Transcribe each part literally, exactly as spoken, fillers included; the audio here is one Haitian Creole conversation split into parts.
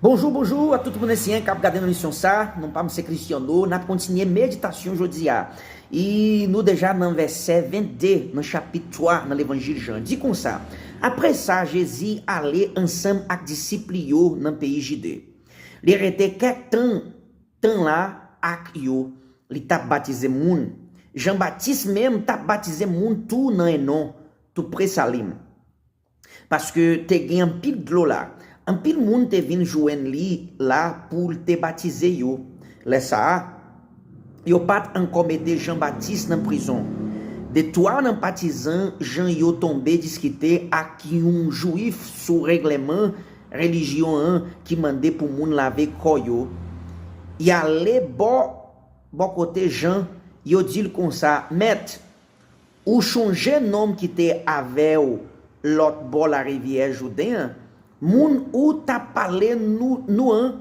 Bonjou, bonjou a tout moun esyen k ap gade nan misyon sa. Non pa m se Cristiano. N ap kontinye meditasyon jodi a. E nou deja nan vèsè vennde nan chapit twa nan Levanjil Jan. Di konsa, apre sa, Jezi ale ansanm ak disip li yo nan peyi Jide. Li rete kèk tan, tan la ak yo, li t ap batize moun. Jan Batis menm t ap batize moun tou nan Enon, toupre Salim. Paske te gen anpil dlo la. Anpil moun te vin jwenn li la pou l te batize yo. Lè sa a, yo pa t ankò mete Jan Batis nan prizon. Detwa nan patizan Jan yo tonbe diskite ak yon Jwif sou règleman relijyon an ki mande pou moun lave kò yo. Y ale bò, bò kote Jan, yo di l konsa, Mèt, ou chonje nonm ki te avè w lòt bò larivyè Jouden an, moun ou t ap pale nou, nou an?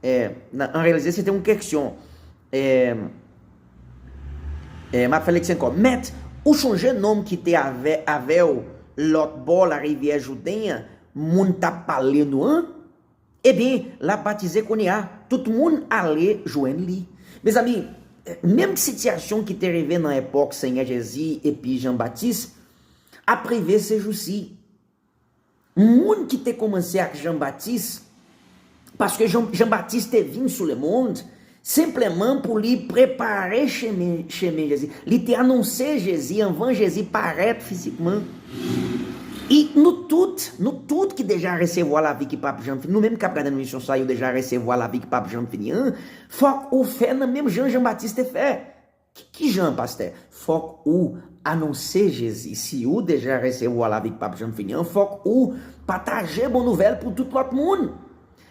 E, nan, an reyalite, se te yon keksyon. E, e, m ap fè l ankò. Mèt, ou chonje nonm ki te avè, avè w lòt bò larivyè Jouden an, moun t ap pale nou an? Ebyen, l ap batize kounye a, tout moun ale jwenn li. Mezanmi, menm sitiyasyon ki te rive nan epòk Senyè Jezi epi Jan Batis ap rive sejousi. Moun ki te kòmanse ak Jan Batis, paske Jan, Jan Batis te vin sou lemonn, senpleman pou li prepare chemen, chemen Jezi. Li te anonse Jezi anvan Jezi parèt fizikman. E nou tout, nou tout ki deja resevwa lavi ki p ap janm fini, nou menm k ap gade nan misyon sa yo deja resevwa lavi ki p ap janm fini an, fòk ou fè nan menm jan Jan Batis te fè. Ki, ki jan, pastè? Fòk ou anonse Jezi. Si ou deja resevwa lavi k p ap janm fini an, fòk ou pataje bon nouvèl pou tout lòt moun.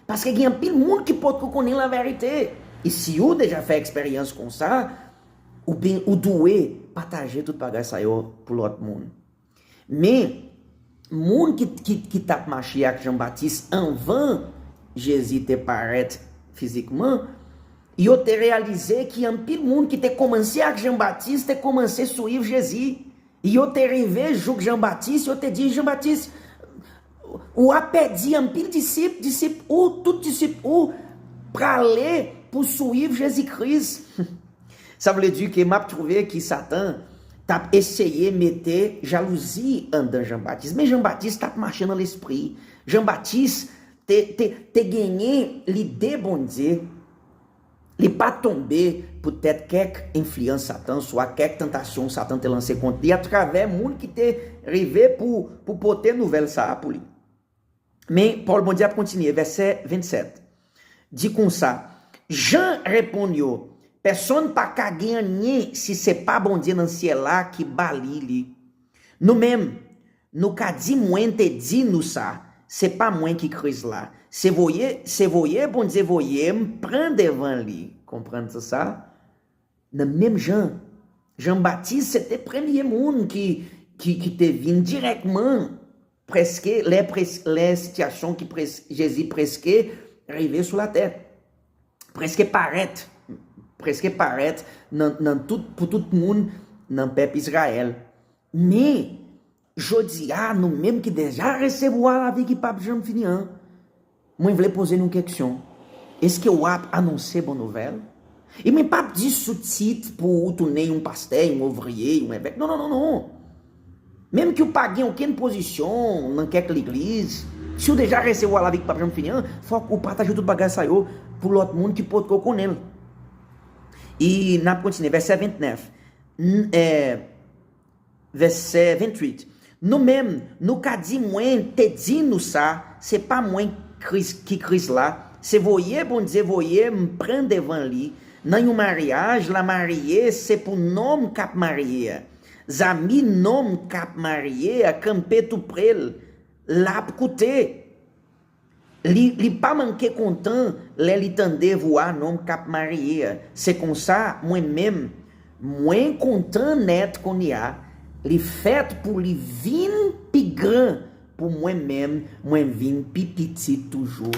Paske gen anpil moun ki potko konnen laverite. E si ou deja fè eksperyans konsa, ou ben, ou dwe pataje tout bagay sa yo pou lòt moun. Men, moun ki, ki, ki t ap mache ak Jan Batis anvan Jezi te parèt fizikman, yo te reyalize ki anpil moun ki te kòmanse ak Jan Batis te kòmanse swiv Jezi. Yo te rive jouk Jan Batis, yo te di, Jan Batis, ou ap pèdi anpil disip, disip ou, tout disip ou prale pou swiv Jezi Kris. Sa vle di ke m ap twouve ki Satan t ap eseye mete jalouzi anndan Jan Batis. Men Jan Batis t ap mache nan lespri. Jan Batis te, te, te genyen lide Bondye. Li pa tonbe poutèt kèk enfliyans Satan, swa kèk tantasyon Satan te lanse kont li atravè moun ki te rive pou, pou pote nouvèl sa a pou li. Men, pawòl Bondye ap kontinye, vèsè vennsèt. Di konsa, Jan reponn yo, pèsonn pa ka gen anyen si se pa Bondye nan syèl la ki ba li li. Nou menm, nou ka di mwen te di nou sa, se pa mwen ki Kris la. Se voye, se voye Bondye voye m pran devan li. Konprann sa? Nan menm jan, Jan Batis se te premye moun ki, ki, ki te vin dirèkman, prèske, lè, près, lè sitiyasyon ki près, Jezi prèske rive sou latè. Prèske parèt, prèske parèt nan, nan tout, pou tout moun nan pèp Izrayèl. Men, jodi a, nou menm ki deja resevwa lavi ki p ap janm fini an, mwen vle poze nou keksyon. Èske w ap anonse bon nouvèl? E mwen p ap di sou tit pou ou tounen yon pastè, yon ouvriye, yon evèk. Non, non, non, non. Menm ke w pa gen okenn pozisyon nan kèk legliz, si w deja resevwa lavi ki p ap janm fini an, fòk ou pataje tout bagay sa yo pou lòt moun ki potko konnen l. E n ap kontinye, vèsè vennèf. N, eh, Vèsè venntuit. Nou menm, nou ka di mwen te di nou sa, se pa mwen Kris, ki Kris la, se voye Bondye voye m pran devan li. Nan yon maryaj, lamarye se pou nonm k ap marye a. Zanmi nonm k ap marye a kanpe toupre l, l ap koute. Li, li pa manke kontan lè li tande vwa nonm k ap marye a. Se konsa, mwen menm, mwen kontan nèt kounye a. Li fèt pou li vin pi gran, pou mwen menm, mwen vin pi piti toujou.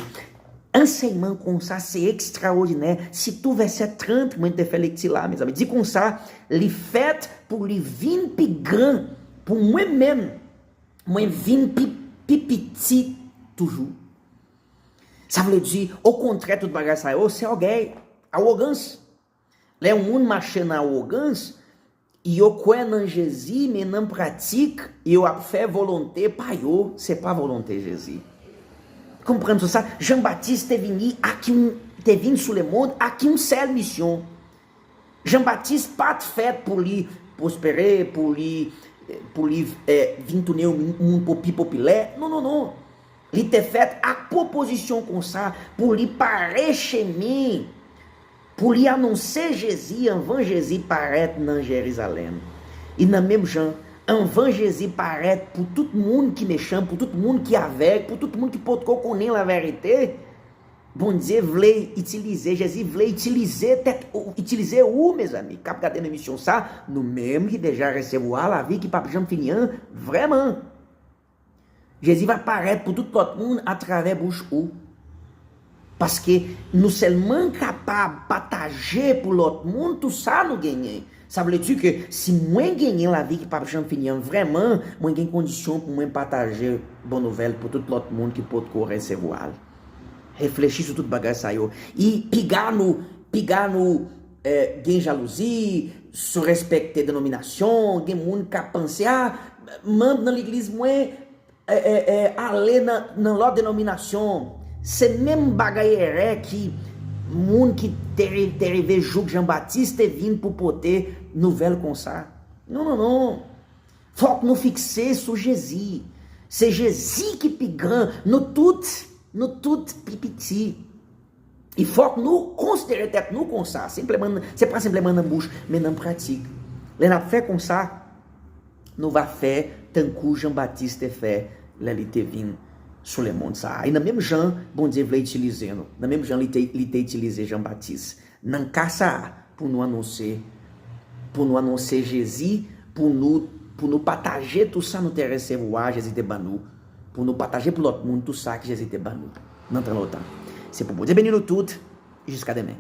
Ansèyman konsa, se ekstraòdinè. Sitou vèsè trant, mwen te fè lekti la, mezanmi. Di konsa, li fèt pou li vin pi gran, pou mwen menm, mwen vin pi, pi piti toujou. Sa vle di, okontrè tout bagay sa yo, se ògèy, awogans. Lè yon moun mache nan awogans, yo kwè nan Jezi, men nan pratik, yo ap fè volonte pa yo, se pa volonte Jezi. Konprann sou sa, Jan Batis te vini ak yon, te vin sou lemonn ak yon sèl misyon. Jan Batis pa t fèt pou li pwospere, pou li, pou li eh, vin tounen yon moun pi popilè. Non, non, non. Li te fèt ak pwopozisyon konsa pou li pare chemen, pou li anonse Jezi anvan Jezi parèt nan Jerizalèm. E nan menm jan, anvan Jezi parèt pou tout moun ki mechan, pou tout moun ki avèg, pou tout moun ki potko konnen laverite, Bondye vle itilize, Jezi vle itilize tèt ou, itilize ou, mezanmi, k ap gade nan emisyon sa, nou menm ki deja resevwa lavi ki p ap janm fini an, vrèman. Jezi va parèt pou tout lòt moun atravè bouch ou. Paske nou sèlman kapab pataje pou lòt moun tou sa nou genyen. Sa vle di ke si mwen genyen lavi ki p ap janm fini an, vrèman, mwen gen kondisyon pou mwen pataje bon nouvèl pou tout lòt moun ki potko resevwa l. Reflechi sou tout bagay sa yo. E piga nou, piga nou eh, gen jalouzi, sou respekte denominasyon, gen moun k ap panse, a, manm nan legliz mwen eh, eh, eh, ale nan, nan lòt denominasyon. Se menm bagay erè ki moun ki te, te rive jouk Jan Batis te vin pou pote nouvèl konsa. Non, non, non. Fòk nou fikse sou Jezi. Se Jezi ki pi gran. Nou tout, nou tout pi piti. E fòk nou konsidere tèt nou konsa. Senpleman, se pa senpleman nan bouch, men nan pratik. Lè n ap fè konsa, nou va fè tankou Jan Batis te fè lè li te vin sou lemonn sa a. E nan menm jan Bondye vle itilize nou, nan menm jan li te, li te itilize Jan Batis. Nan ka sa a, pou nou anonse, pou nou anonse Jezi, pou nou, pou nou pataje tou sa nou te resevwa Jezi te ban nou, pou nou pataje pou lòt moun tou sa ki Jezi te ban nou nan tan lontan. Se pou Bondye beni nou tout, jiska demen.